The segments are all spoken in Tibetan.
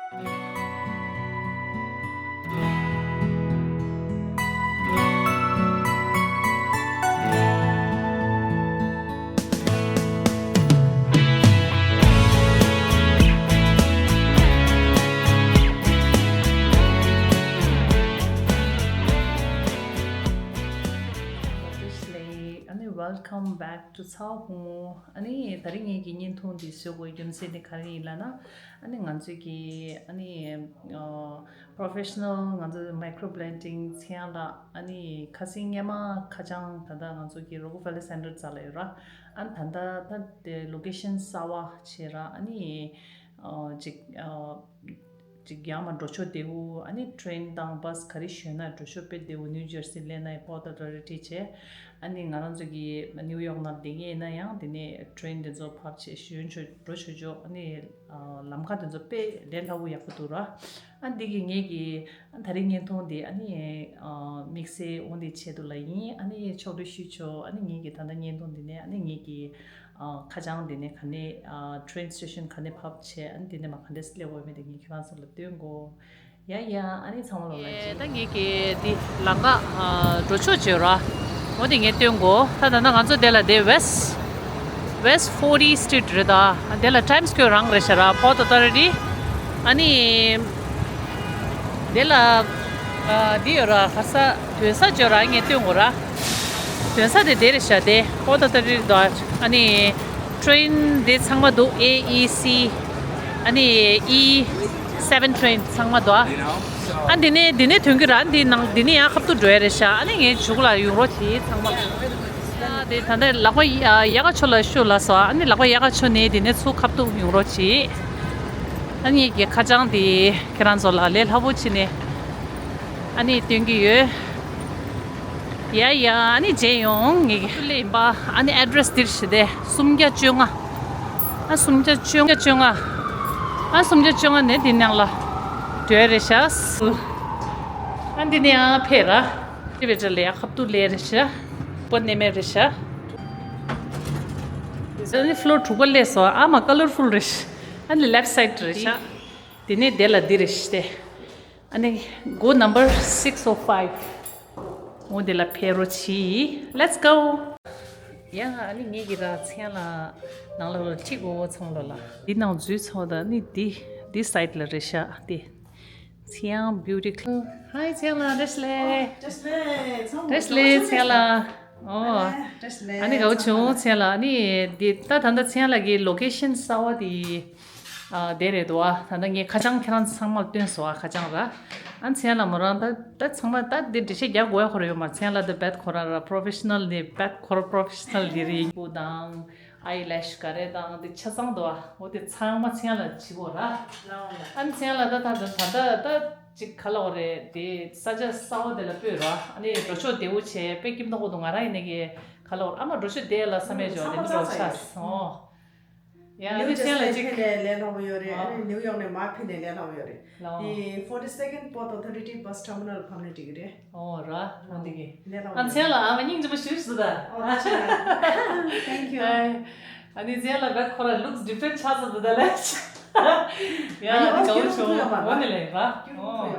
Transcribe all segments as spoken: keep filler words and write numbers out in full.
ཨ་ནི་welcome back to ཚ་བོ་ཧུང་། ཨ་ནི་ད་རིང་ངེད་ཀྱི་བརྙན་ཐུང་འདི་བཟོ་དགོས་རྒྱུ་མཚན་ནི་ག་རེ་ཡིན་ལབ་ན། ཨ་ནི་ང་ཚོས་ཀྱི་ཨ་ནི་ཨ་professional ང་ཚོ་microblading ཚེ་དབྱངས་ལགས། ཨ་ནི་ཁ་སང་སྔོན་མ་ཁ་བྱང་ད་ལྟ་ང་ཚོ་གི་Rockefeller Center རྩ་ལ་ཡོད་ར། ཨ་ནི་ད་ལྟ་ད་དེ་location གསར་པ་བྱས་ར། ཨ་ནི་ཨ་ཅིག་ཨ་ཅིག་ཡར་མར་འགྲོ་ཕྱོགས་བདེ་པོ། ཨ་ནི་train དང་bus ག་རེ་ཞོན་ན་འགྲོ་ཕྱོགས་དཔེ་བདེ་པོ། New Jersey སླེབས་ན་Port Authority བྱས། ཨ་ནི་ང་རང་ཚོ་གི་New York ནང་བསྡད་མཁན་ཡིན་ན་ཡང་དེ་ནས་train དེ་ཚོ་ཕབ་བྱས་ཞོན་ཆོག་འགྲོ་ཆོག་ཆོག་ཨ་ནི་ཨ་ལམ་ཁ་དེ་ཚོ་དཔེ་ལས་སླ་པོ་ཡག་པོ་འདུག་ར། ཨ་འདི་གི་ངེད་ཀྱི་ཨ་ད་རིང་བརྙན་ཐུང་འདི་ཨ་ནི་ཨ་དམིགས་བསལ་འོ་འདི་ཆེད་དུ་ལ་ཡིན། ཨ་ནི་ཕྱོགས་སྒྲིག་ཞུས་ཆོག་ཨ་ནི་ངེད་ཀྱི་ད་ལྟ་བརྙན་ཐུང་འདི་ནས་ཨ་ནི་ངེད་ཀྱི་ཨ་ཁ་བྱང་འདི་ནས་ག་ནས་ཨ་train station ག་ནས་ཕབ་བྱས། ཨ་ནི་འདི་ནས་མར་ག་འདྲས་སླེབས་དགོས་མིན་དེ་ངས་ཁྱེད་རང་ཚོ་ལ་སྟོན་དགོས། ཡ་ཡ། ཨ་ནི་ཚང་མ་ལོ་ལ་ཡེ། ད་ངེད་ཀྱི་འདི་ལམ་ཁ་ཨ་འགྲོ་ཕྱོགས་བརྗོད་ར། འོ་དེ་ངས་སྟོན་དགོས། ད་ད་ལྟ་ང་ཚོ་དེ་ལ་དེ་West West forty Street རེད། ད་དེ་ལ་Times Square རང་རེད་ཤག་ར། Port Authority། ཨ་ནི་དེ་ལ་ཨ་འདི་ཡོད་ར། ག་ས་ཐོན་ས་བརྗོད་ར། ངས་སྟོན་དགོས་ར། ཐོན་ས་དེ་དེ་རེད་ཤག་དེ་Port Authority ད། ཨ་ནི་train དེ་ཚང་མ་འདུག A E C ཨ་ནི་E seven train ཚང་མ་འདུག་ཨ་འདི་ནས་འདི་ནས་ཐོན་གྱི་ར། འདི་ནང་འདི་ནས་ཡང་ཁ་ཐུག་འགྲོ་ཡ་རེད་ཤག་ཨ་ནི་ངའི་མཇུག་ལ་ཡོང་རོགས་གྱིས་ཚང་མ། ཨ་དེ་ད་ལྟ་ལག་པ་ཡ་ཡ་ག་ཆོ་ལ་ཤུ་ལ་སོ། ཨ་ནི་ལག་པ་ཡ་ག་ཆོ་ནས་འདི་ནས་ཚུར་ཁ་ཐུག་ཡོང་རོགས་གྱིས། ཨ་ནི་ངེད་ཀྱི་ཁ་བྱང་འདི་ཁྱེད་རང་ཚོ་ལ་ལས་སླ་པོ་བྱས་ནས་ཨ་ནི་སྟོན་གྱི་ཡོད། ཡ་ཡ། ཨ་ནི་མཇལ་ཡོང་། ངེད་ཀྱི་ལས་ཡིན་པ། ཨ་ནི་address འདིར་ཞུ་དེ་སུམ་བརྒྱ་བཅོ་ལྔ། ཨ་སུམ་བརྒྱ་བཅོ་ལྔ། ཨ་སུམ་བརྒྱ་བཅོ་ལྔ་ནས་འདི་ནང་ལ་འགྲོ་ཡ་རེད་ཤག་ཨ་འདི་ནས་ཨ་ཕེབས་ར། དེ་བས་ལ་ཡ་ཁ་ཐུག་ལས་རེད་ཤག་པོ་ནས་མེད་རེད་ཤག་ཨ་ནི་floor དྲུག་པ་སླེབས་སོང་། ཨ་མ་colorful རེད་ཤག་ཨ་ནི་left side རེད་ཤག་དེ་ནས་དེ་ལ་འདི་རེད་ཤག་དེ། ཨ་ནི་སྒོ་number six oh five འོ་དེ་ལ་ཕེབས་རོགས་གྱིས། Let's go. ཡ་ཨ་ནི་ངེད་ཀྱི་ར་ཚེ་དབྱངས་ལགས་ནང་ལོགས་ལ་ཁྲིད་དགོས། ཚང་ལོ་ལ་འདི་ནང་འཛུལ་ཚར། ད་ནི་འདི་འདི་side ལ་རེད་ཤག་དེ་ཚེ་དབྱངས་beauty club། Hi ཚེ་དབྱངས་ལགས། བཀྲ་ཤིས་བདེ་ལེགས། བཀྲ་ཤིས་བདེ་ལེགས། ཚང་མ་བཀྲ་ཤིས་བདེ་ལེགས་ཚེ་དབྱངས་ལགས། ཨོ། བཀྲ་ཤིས་བདེ་ལེགས། ཨ་ནི་དགའ་བོ་བྱུང་ཚེ་དབྱངས་ལགས། ཨ་ནི་འདི་ད་ད་ལྟ་ཚེ་དབྱངས་ལགས་ཀྱི་location གསར་པ་དེ། ཨ་དེ་རེད་འདུག་ཨ། ད་ལྟ་ངས་ཁ་བྱང་ཁྱེད་རང་ཚང་མར་སྟོན་སོང་ཨ། ཁ་བྱང་ར། ཨ་ཚེ་དབྱངས་ལགས་མོ་རང་ད་ད་ཚང་མ་ད་འདི་འགྲེལ་བཤད་རྒྱག་དགོས་ཡ་ཁོ་ར་ཡོད་མ་རེད། ཚེ་དབྱངས་ལགས་ད་རྦད་ཁོ་ར་ར་professional ནི་རྦད་ཁོ་ར་professional འདི་རེད། ཡིན་པོ་དང་eyelash ག་རེ་དང་འདི་ཆ་ཚང་འདུག་ཨ། འོ་དེ་ཚང་མ་ཚེ་དབྱངས་ལགས་བྱེད་དགོས་ར། ཨ་ཚེ་དབྱངས་ལགས་ད་ད་ད་ད་ད་ཅིག་ག་ལབ་དགོས་རེད། དེ་ས་ཆ་གསར་པ་དེ་ལ་སྤོས་ར། ཨ་ནི་འགྲོ་ཕྱོགས་བདེ་པོ་བྱས་དཔེ་སྐྱིད་མདོག་པོ་འདུག་ང་རང་ཡིན་ནའི་གི་ག་ལབ་དགོས་རེད། ཨ་མ་འགྲོ་ཕྱོགས་བདེ་ལ་བསམ་ཡས་ཅིག་ཡོད། དེ་འདྲ་ཆགས་སོང་། ཡང་ནིའུ་ཨ་ནི་ཅར་སི་ལ་ལི་ཅིག་ཕེབས་ནས་ལས་སླ་པོ་ཡོད་རེད། ཨ་ཨ་ནི་ནིའུ་ཡོག་ནས་མར་ཕེབས་ནས་ལས་སླ་པོ་ཡོད་རེད། ལའོ། དེ་forty second Port Authority bus terminal ཕབ་ནས་འགྲིག་གི་རེད། ཨོ་ར། འོ་འདི་གི། ལས་སླ་པོ་ཨ་ཡོད་མཚན་ལ་ཨ་མ་སྙིང་རྗེ་མོ་ཞུ་ཞུ་ད། ཨོ་ད་ཆེ་ན། Thank you. ཨ་ནི་མཚན་ལ་བད་ཁོ་ར་looks different ཆགས་སོང་ད་ད་ལས། ཡ་ཨ་ནི་ཨ་ནི་དགའ་བོ་ཨོ་བྱུང་། ཨོ་ནི་ལས་ར། ཨོ།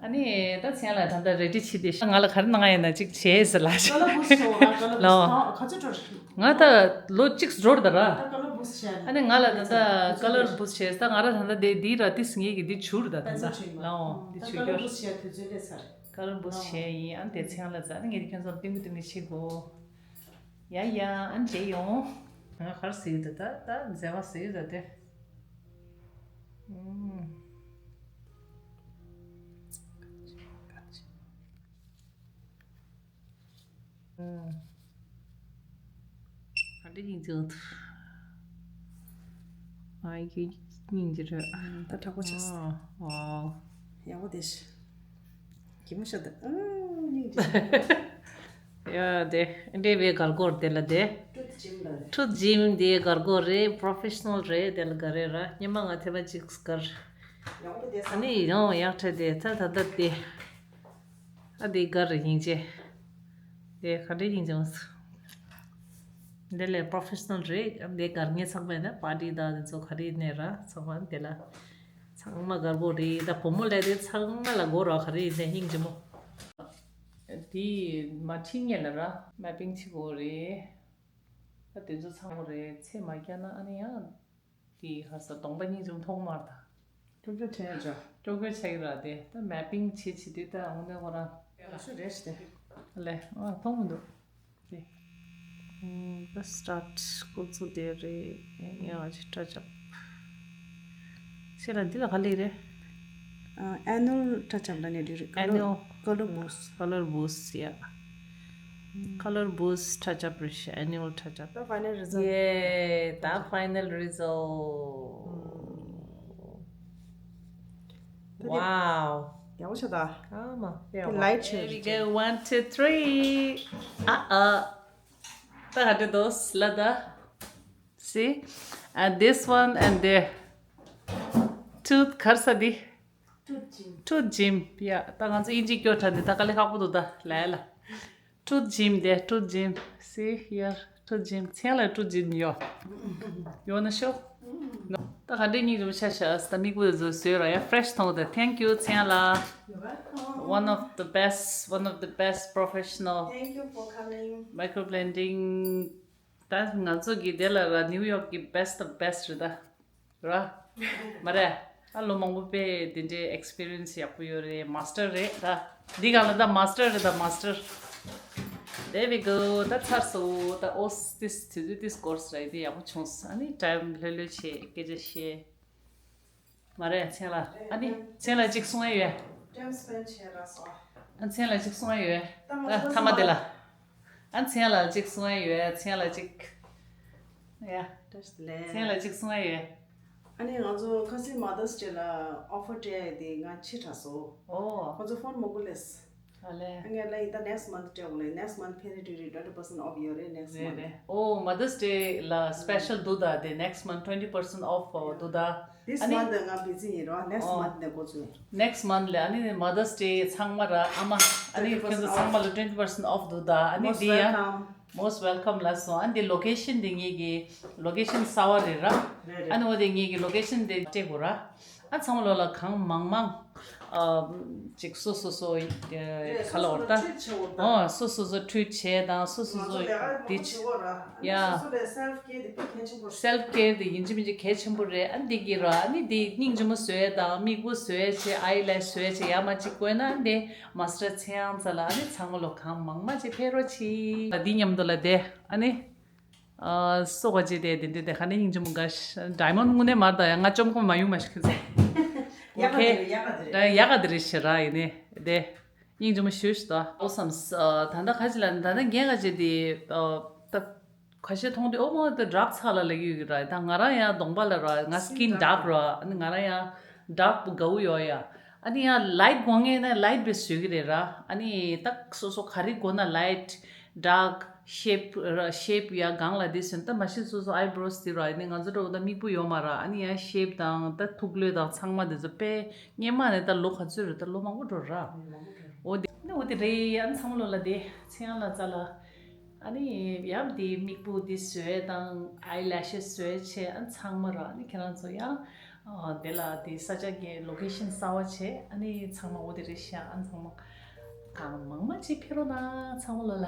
ཨ་ནི་ད་མཚན་ལ་ད་ལྟ་ready བྱེད་དེ་ང་ལ་ག་རེ་གནང་ཡ་ཡིན་ན་ཅིག་བྱེད་ཟེར་ལ། Colour boost བྱེད་འོ་ང་colour boost། ལའོ། ག་ཚོད་འགྲོ་རེད། ང་ད་ལོ་གཅིག་འགྲོ་རེད་ད་ར། ད་colour boost བྱས། ཨ་ནི་ང་ལ་ད་ད་colour boost བྱས། ད་ང་ར་ད་ད་དེ་འདི་ར་ཏིས་ངེད་ཀྱི་འདི་བྱུར་ད་ད་ད་ལའོ་འདི་ད་བྱུར་colour རྒྱོར། Boost བྱས་དུས་ཚོད་སླེབས་ཚར། Colour boost བྱས་ཡིན། ཨ་ནི་དེ་ཚེ་ལ་ཛ་ནི་ངེད་ཀྱི་ཁྱོད་ཚོར་སྟོན་གི་སྟོན་གི་བྱེད་དགོས། ཡ་ཡ། ཨ་ནི་བྱས་ཡོང་། ང་གར་ཟེར་གི་ད་ད་ད་མཛེས་པ་ཟེར་གི་ད་དེ། ཨུམ། ག་འདྲ་ཡིན་ཅིག་ཨ་ཡིག་སྙིང་རྗེ་རེད། ད་དྲག་པོ་ཆགས་སོང་། ཨོ། ཡག་པོ་དེ་ཤི། གད་མོ་ཤོར་ད། ཨ་སྙིང་རྗེ། ཡ་དེ་འདྲའི་བའི་གར་སྐོར་དེ་ལ་དེ། Truth Gym ལ་རེད། Truth Gym དེ་གར་སྐོར་རེད། Professional རེད། དེ་ལ་ག་རེ་ར་སྙེ་མ་ང་ཐེ་བ་ཅིག་གར། ཡག་པོ་དེ་ཨ་ནི་ཡང་ཡག་ཕྲད་དེ་ད་ད་ད་དེ། ཨ་དེ་གར་ཡིན་ཅེ། དེ་ག་འདྲ་ཡིན་ཅེ་མ་སུ། དེ་ལས་professional རེད། ཨ་དེ་གར་ངས་ཚང་མ་ཡིན་ན་party དང་དེ་ཚོ་ག་རེ་ནས་ར་ཚང་མ་དེ་ལ་ཚ་ ཚང་མ་དཀར་པོ་རེད། ད་བུ་མོ་ལས་དེ་ཚང་མ་ལ་མགོ་རག་ག་རེ་ཡིན་ནས་སྙིང་རྗེ་མོ། དེ་མ་ཁྲིད་ངེས་ལ་ར་མེ་པིང་ཆི་གོ་རེད། ད་དེ་ཚོ་ཚང་མ་རེད། ཚེ་མ་སྐྱ་ན་ཨ་ནི་ཡང་དེ་ཧ་ས་གདོང་པ་སྙིང་རྗེ་མོ་མཐོང་མར་ད། ཀྲོ་ཀྲོ་ཆེ་ཡ་ཅོ། ཀྲོ་ཀྲོ་ཆེ་གི་ར་དེ་ད་མེ་པིང་ཆི་ཆི་དེ་ད་འོ་ནས་ཁོ་རང་ལ་ཤུ་རེད་ཤི་དེ། ལེ་ཨ་མཐོང་མི་འདུག་དེ། ད་སི་ཊཱཊ་ཁོ་ཚོ་དེ་རེད། ཡང་ཅི་ཊ་ཅབ། ཁྱེད་ལ་འདི་ལ་ག་ལེ་རེད། Annual touch up ལ་ནས་འདི་རེད། Color- Annual Color boost. Color boost, yeah. Color boost touch up རེད་ཤག Annual touch up. The final result. Yeah, the final result. Wow. ཡག་པོ་ཆགས་ད། ཨ་མ། དེ་ལའིཊ་ཆེ། There we go. One, two, three. ཨ་ཨ། ད་ག་འདྲ་འདུག་ལ་ད། See? And this one and there. Tooth གར་ས་འདི། Tooth gym. Tooth gym. Yeah. ད་ང་ཚོ་ཨིན་ཇི་སྐྱོར་གྲ་འདི་ད་དཀའ་ལས་ཁག་པོ་འདུག་ད་ལས་ལ། Tooth gym there, tooth gym. See here, tooth gym. མཚན་ལ་tooth gym ཡོད། You wanna show? No. ད་ག་འདྲའི་སྙིང་རྗེ་མོ་ཆ་ཤ་ད་མིག་པོ་བཟོ་བཟོས་ར་ཡ་fresh མཐོང་དེ། Thank you མཚན་ལ། You're welcome. One of the best, one of the best professional. Thank you for coming. Microblading. ད་ང་ཚོ་གི་དེ་ལ་ར་ནིའུ་ཡོག་གི་best of best རེད་ད། ར། མ་རེད། ཨ་ལོ་མང་པོ་པས་དེ་འདྲའི་experience ཡག་པོ་ཡོད་རེད། མ་སི་ཊར་རེད་ད། འདི་གང་ལ་ད་མ་སི་ཊར་རེད་ད་མ་སི་ཊར། There we go. ད་ཚར་སོང་ད། ཨོ་ཏིས་དེ་དུས་ཏིས་སྐོར་སི་རེད་དེ་ཡག་པོ་བྱུང་སོང་། ཨ་ནི་time ལྷོད་ལྷོད་བྱས་སྐད་ཆ་བཤད། མ་རེད་མཚན་ལ། ཨ་ནི་མཚན་ལ་གཅིག་གསུང་ཡ་ཡོད། Time spend བྱས་ར་སོང་། ཨ་མཚན་ལ་གཅིག་གསུང་ཡ་ཡོད། ད་ང་ཨ་ཚོ་ཐ་མ་དེ་ལ། ཨ་མཚན་ལ་གཅིག་གསུང་ཡ་ཡོད། མཚན་ལ་གཅིག་ཡ། བཀྲ་ཤིས་བདེ་ལེགས། མཚན་ལ་གཅིག་གསུང་ཡ་ཡོད། ཨ་ནི་ང་ཚོ་ཁ་སང་Mother's Day ལ་offer སྤྲད་ཡ་དེ་ང་ཕྱི་དྲགས་སོང་། ཨོ། ཁོ་ཚོ་ཕོན་མ་བསྐུར་ལས། ཨ་ལས། ཨ་ངས་ལ་ཡིན་ད་next month སྤྲད་དགོས་ལས། Next month ཕན་རེ་དུས་རེ་twenty percent off ཡོད་རེད། Next རེད་month རེད། ཨོ། Mother's Day ལ་special འདུག་ད། དེ་next month twenty percent off འདུག་ད། This ཨ་ནི་month ང་busy ཡིན་རོགས། Next ཨོ། month ནས་འགོ་ཚུགས། Next month ལ་ཨ་ནི་Mother's Day ཚང་མ་ར་ཨ་མ་ཨ་ནི་ཁྱོད་ཚོ་ཚང་མ་ལ་twenty percent off འདུག་ད། ཨ་ནི། Most འདི་ཡང་welcome. Most welcome ལ་སོང་། ཨ་ནི་འདི་location འདི་ངེད་ཀྱི་location གསར་བ་རེད་ར། རེད་རེད། ཨ་ནི་འོ་དེ་ངེད་ཀྱི་location འདི་སྤྲད་དགོས་ར། ཨ་ཚང་མ་ལོ་ལ་གང་མང་མང་ཨ་ཅིག་སོ་སོ་སོ་ཨ་རེད། ག་ལ་འོར་ད། སོ་སོ་ལ་treat བྱེད་འོར་ད། ཨོ་སོ་སོ་སོ་treat བྱེད་དང་སོ་སོ་ང་ཚོ་སོ་ལས་ཀ་མང་པོ་འདི་བྱེད་འོར་ར། ཨ་ནི་ཡ། སོ་སོ་ལས་self care དེ་དཔེ་གལ་ཆེན་པོ་རེད། Self care དེ་ཡིན་གཅིག་མིན་གཅིག་གལ་ཆེན་པོ་རེད། ཨ་འདི་གི་ར་ཨ་ནི་འདི་སྙིང་རྗེ་མོ་བཟོས་དང་མིག་པོ་བཟོས་བྱས་eyelash བཟོས་བྱས་ཡ་མ་གཅིག་དགོས་ན་འདི་master མཚན་ཡང་ཚ་ལ་ཨ་ནི་ཚང་མ་ལོ་གང་མང་མང་ཅིག་ཕེབས་རོགས་གྱིས། འདི་མཉམ་དུ་ལ་དེ་ཨ་ནི། ཨ་སོ་ག་ཅེ་དེ་དེ་འདྲ་དེ་ག་ནས་སྙིང་རྗེ་མོ་དགའ་ཤ། diamond དངོས་གནས་མར་ད་ཡ་ང་བཅོམ་ཁོམ་མ་ཡོང་མ་ཤི་ཁི་ཚེ། ཡག་ག་དེ་རེད། ཡག་ག་དེ་རེད། ད་ཡག་ག་དེ་རེད་ཤི་ར་ཡིན་ནི་དེ། སྙིང་རྗེ་མོ་ཞུ་ཤི་ད། ཨོ་སམ་ས་ད་ལྟ་ཁ་ཅིག་ལ་ད་ལྟ་རྒན་ག་ཅེ་དེ་ཨ་ད་ཁ་ཤས་མཐོང་དུས་ཨོ་མོ་ད་dark ཚ་ལ་ལ་ཡོད་གི་ར། ད་ང་རང་ཡང་གདོང་པ་ལ་ར་ང་skin dark ར། ཨ་ནི་ང་རང་ཡང་dark དགའ་བོ་ཡོད་ཡ། ཨ་ནི་ཡང་light དགོས་ངེས་ན་light བེ་བཟོས་གི་རེད་ར། ཨ་ནི་ད་སོ་སོ་ག་རེ་དགོས་ན་light dark shape ར་shape ཡ་གང་ལ་དེ་སོན་ད་མ་གཞི་སོ་སོ་eyebrows དེ་ར་ཨ་ནི་ང་ཚོ་འགྲོ་ད་མིག་པོ་ཡོད་མ་ར། ཨ་ནི་ཡང་shape དང་ད་ཐུགས་ལོས་དང་ཚང་མ་དེ་ཚོ་དཔེ་སྔན་མ་ནས་ད་ལོ་ག་ཚོད་རེད། ད་ལོ་མང་པོ་འགྲོ་ར། འོ་དེ་ནི་འོ་དེ་རེད། ཨ་ནི་ཚང་མ་ལོ་ལ་དེ་ཚེ་ཡང་ལ་ཙ་ལ་ཨ་ནི་ཡབ་དེ་མིག་པོ་དེ་བཟོས་དང་eyelashes བཟོས་བྱས་ཨ་ནི་ཚང་མ་ར་ཨ་ནི་ཁྱེད་རང་ཚོ་ཡང་དེ་ལ་དེ་ས་ཆ་གི་location གསར་བ་བྱས་ཨ་ནི་ཚང་མ་འོ་དེ་རེད་ཤག་ཨ་ནི་ཚང་མ་གང་མང་མང་ཅིག་ཕེབས་རོགས་གནང་། ཚང་མ་ལོ་ལ།